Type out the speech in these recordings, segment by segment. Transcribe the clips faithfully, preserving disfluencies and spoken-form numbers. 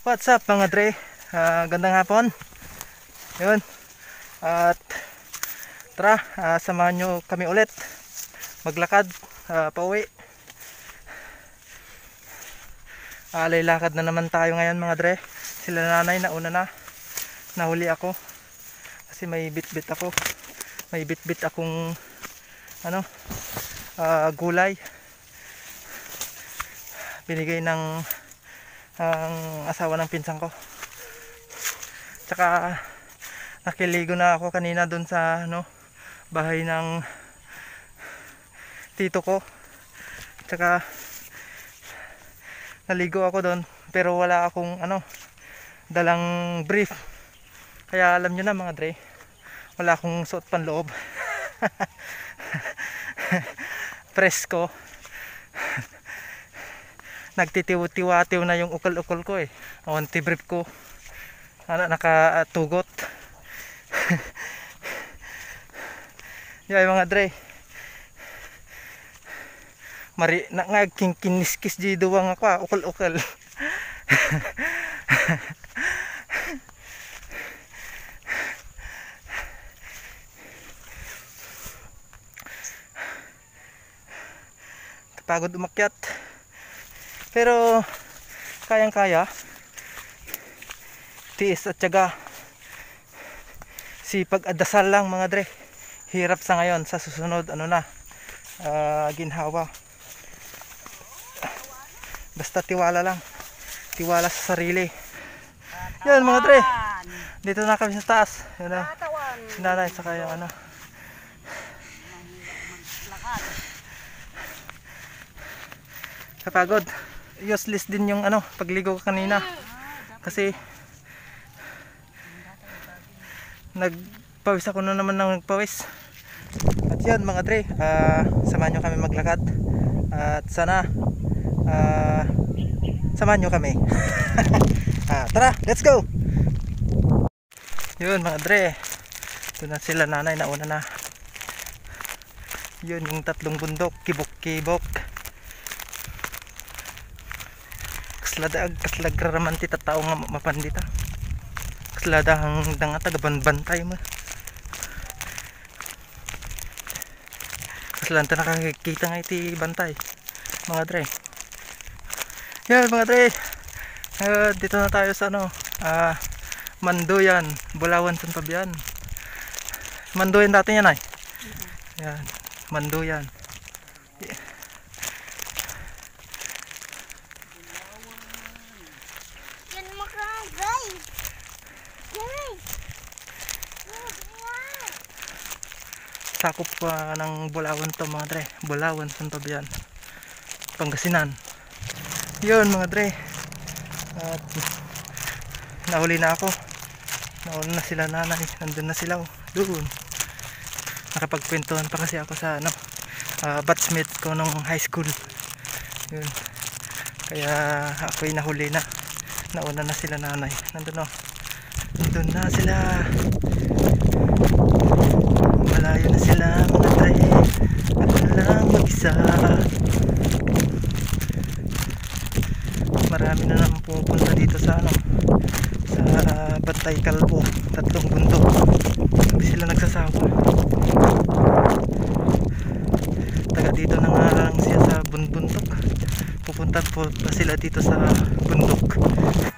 What's up, mga dre? Ah, gandang hapon. Yun. At tara, ah, samahan nyo kami ulit maglakad, ah, pauwi. Alay lakad na naman tayo ngayon, mga dre. Sila nanay nauna na. Nahuli ako. Kasi may bitbit ako. May bitbit akong ano, ah, gulay. Binigay ng ang asawa ng pinsan ko. Tsaka nakiligo na ako kanina doon sa ano, bahay ng tito ko. Tsaka naligo ako doon, pero wala akong ano, dalang brief. Kaya alam nyo na, mga dre, wala akong suot panloob. Presko. Nagtitiw-tiwatiw na yung ukol-ukol ko eh. O, anti-brief ko. Ano, nakatugot. Yay, mga dre. Mari na nga, kin-, kiniskis di duwa nga kwa, ukol-ukol. Kapagod umakyat. Pero kayang-kaya. Tiis at tiyaga. Sipag at dasal lang, mga dre. Hirap sa ngayon, sa susunod, ano na, ah, ginhawa. Basta tiwala lang. Tiwala sa sarili. Yan, mga dre. Dito na kami sa taas. Yan na. Si nanay, saka yung ano. Kapagod. Useless din yung ano, pagligo ko kanina. Kasi nagpawis ako na naman ng nagpawis. At yun, mga dre, ah, samahan nyo kami maglakad. At sana, ah, samahan nyo kami. Ah, tara, let's go! Yun, mga dre. Ito na sila nanay, nauna na. Yun, yung tatlong bundok, kibok-kibok. Kasla da, kasla agraman ti tattao nga mapan dita. Kasla da ang danga taga banbantay mo. Kasla ta nakakita nga iti bantay. Mga dre. Yan, mga dre. Ah, dito na tayo sa ano, ah, Manduyan, Bulawan, San Fabian. Manduyan dati yan ay. Yan, Manduyan. Yan, mga guys. Guys. Sakop pa ng Bulawan to, mga dre. Bulawan, San Fabian, Pangasinan. Yun, mga dre. At nahuli na ako. Nauna na sila nanay. Nandun na sila, oh. Doon. Nakapagkwentuhan pa kasi ako sa ano, ah, batchmate ko nung high school. Yun. Kaya ako'y nahuli na. Nauna na sila nanay. Nandun, oh. Nandun na sila. Malayo na sila, mga dre. Ako na lang mag-isa. Marami na naman pumupunta dito sa ano, sa Bantay Kalbo. Tatlong bundok. Hindi sila nagsasawa. Taga dito na nga lang siya sa bun-, bundok. Pupunta po pa sila dito sa bundok.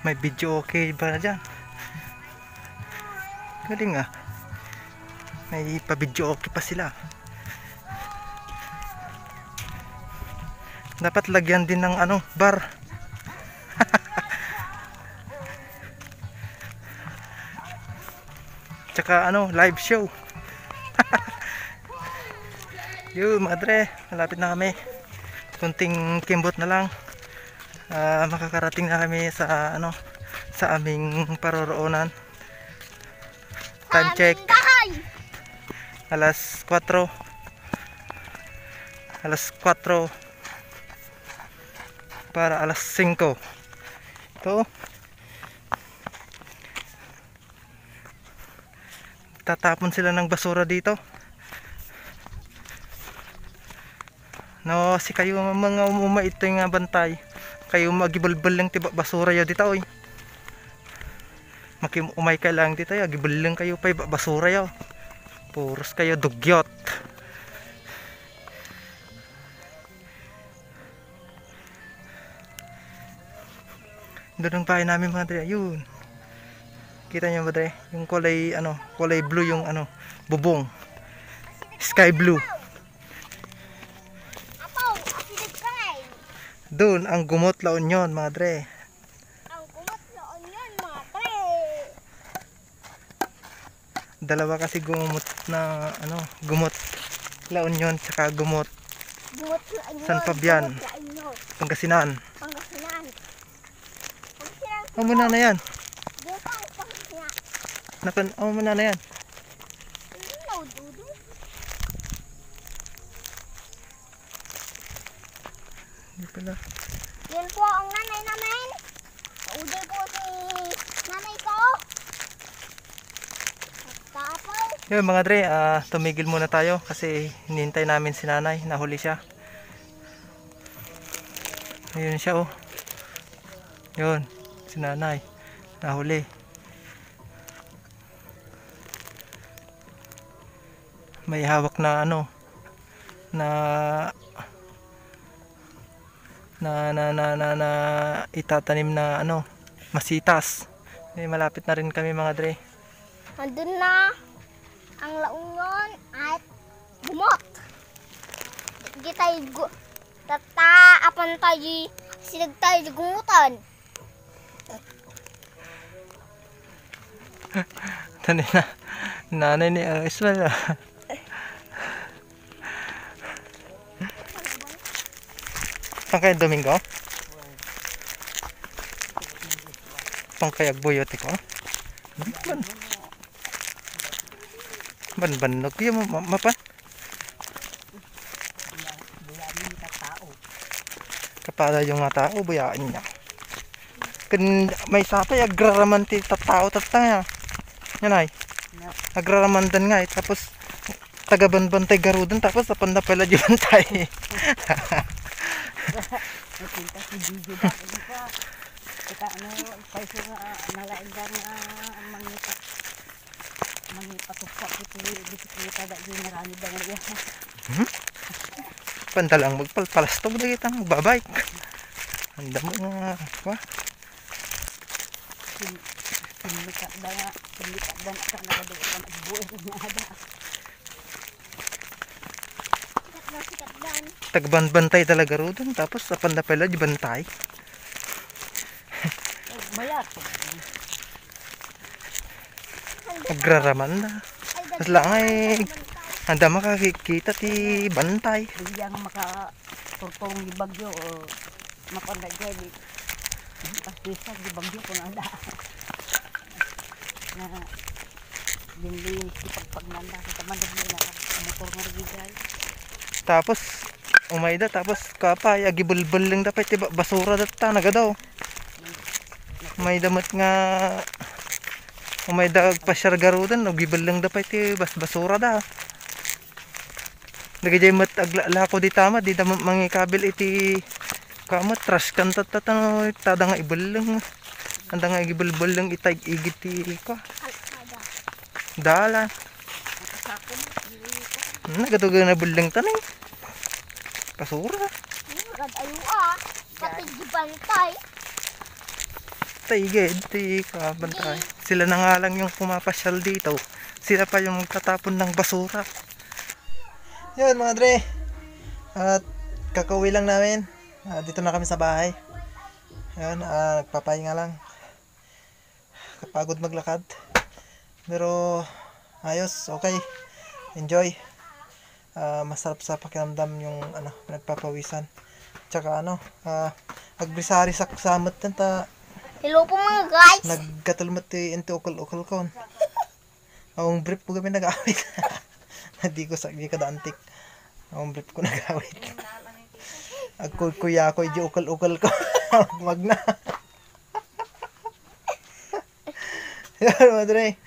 May video okay ba dyan? Galing ah. May pa-video okay pa sila. Dapat lagyan din ng ano, bar. Tsaka ano, live show. Yun, mga dre, malapit na kami. Kunting kimbot na lang. Ah, makakarating na kami sa ano, sa aming paroroonan. Time check. Alas kwatro. Alas kwatro para alas singko. Ito. Tatapon sila ng basura dito. No, si kayo mga umuma ito nga bantay. Kayo magibalbal lang ti ba-, basura yo dita, oy. Makim-, umay kayo lang dito, yo. Agibelleng kayo pay ba-, basura, yo. Puros kayo dugyot. Doon ang bahay namin, mga dre. Ayun. Kita niyo, mga dre? Yung kulay, ano, kulay blue yung, ano, bubong. Sky blue. Apo, acidic kayo. Doon ang gumot La Union, mga dre. Ang gumot La Union, mga dre. Dalawa kasi gumot na, ano, gumot La Union tsaka gumot Gumot La Union, San Fabian, gumot La Union. Pangasinan. Pangasinan. Pangasinan. Amo na na yan. Di pa ang Pangasinan. Napan, amo na na yan. Ano, dudu? Hindi pala. Yan po ang nanay namin. Uday po si nanay ko. At kapaw. Yun, mga dre, ah, tumigil muna tayo kasi hinihintay namin si nanay. Nahuli siya. Ayun siya, oh. Yun, si nanay. Nahuli. May hawak na, ano, na, na, na, na, na, na itatanim na, ano, masitas. Eh, malapit na rin kami, mga dre. Andun na ang La Union at gumot. Di tayo gu-, tata, apan tayo, silag tayo gumutan. Tani na, nanay ni, ah, Ismael, ah. Saan kayo, Domingo? Saan kayo, Agbuyo, tiko? Ban-, bannog, yung ma-, mapan? Buya-, buya ni tattao. Kapada yung nga tao, buyaan niya. Kun may sapay, agraraman ti tattao tatta nga. Yan ay. No. Agraramandan nga eh. Tapos, taga banbantay garuden. Tapos, apan na pala di bantay. Nakita si Gigi da. Ano pa? Kita ano, kaysa nga, ah, nalain da nga, ah, mangita. Mangipatukpak iti bisikleta da, di narani da nga iya. Hmm? Panda lang magpalpalastog da kita, magbabike. Anda mo nga, wa? Sin-, sinmikat da nga, sinmikat da nga, kan nagadu ka, nagbuhay nga da. Sikat na, sikat dan. Tagbanbantay talaga rudon, tapos apan na pala, di bantay. Mayat. Agraraman na. Mas lang ay, anda makakita ti bantay. Bigyan nga makaturturong di bagyo o mapanda dyan, eh. Pastisan di bagyo kung ada. Na, dinlinis ti pagpagnanda. Sa taman na motor nga rin, guys. Tapos, umayda, tapos, kapay, agibelbelleng da pay ti ba-, basura datta, nagadaw. May damat nga, umay da agpasiar garuden, agibelleng da pay ti bas-, basura da. Dagijay met aglalako di tama, di da ma-, mangikabil iti kamet, trash can tatta, no, tada nga ibelleng. Anda nga igibelleng itay igit ti ka. Dala. Hmm, nagatugan na belleng ta ni. Basura. Agad ayo, ah. Pati di bantay. Taigid, ti kabantay. Sila na nga lang yung pumapasyal dito. Sila pa yung magtatapon ng basura. Yun, mga dre. At kakauwi lang namin. Ah, dito na kami sa bahay. Yun, ah, nagpapahinga lang. Kapagod maglakad. Pero, ayos, okay. Enjoy. Ah, masarap sa pakiramdam yung, ano, nagpapawisan. Tsaka, ano, ah, agrisari sa samet yan, ta Hello po, mga guys. Nagkatulmat ti inti ukol-ukol ko. Ang brief ko kami nag-awit. Di ko sa, di kada antik. Ang brief ko nag-awit. Agkuykuya ko, di ukol-ukol ko. Magna. Yan, madre.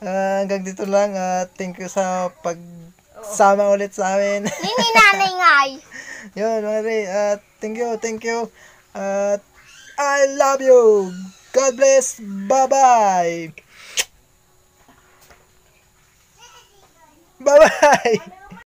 Ah, hanggang dito lang. Ah, thank you sa pagsama ulit sa amin. Nini nanay ngay. Yun, madre. Ah, thank you, thank you. At I love you. God bless. Bye-bye. Bye-bye!